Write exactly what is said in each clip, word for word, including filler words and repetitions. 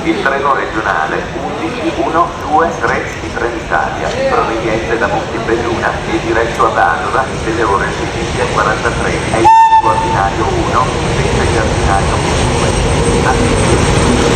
Il treno regionale undici uno due tre di Trenitalia, proveniente da Montebelluna e diretto a Padova, delle ore sedici e quarantatré, è il treno ordinario uno, senza gli ordinari due. Attenzione.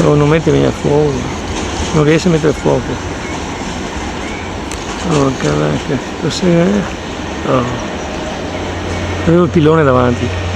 Oh, non mette mia fuoco. Non riesce a mettere fuoco. Porca vacca, cos'è? Oh. Avevo il pilone davanti.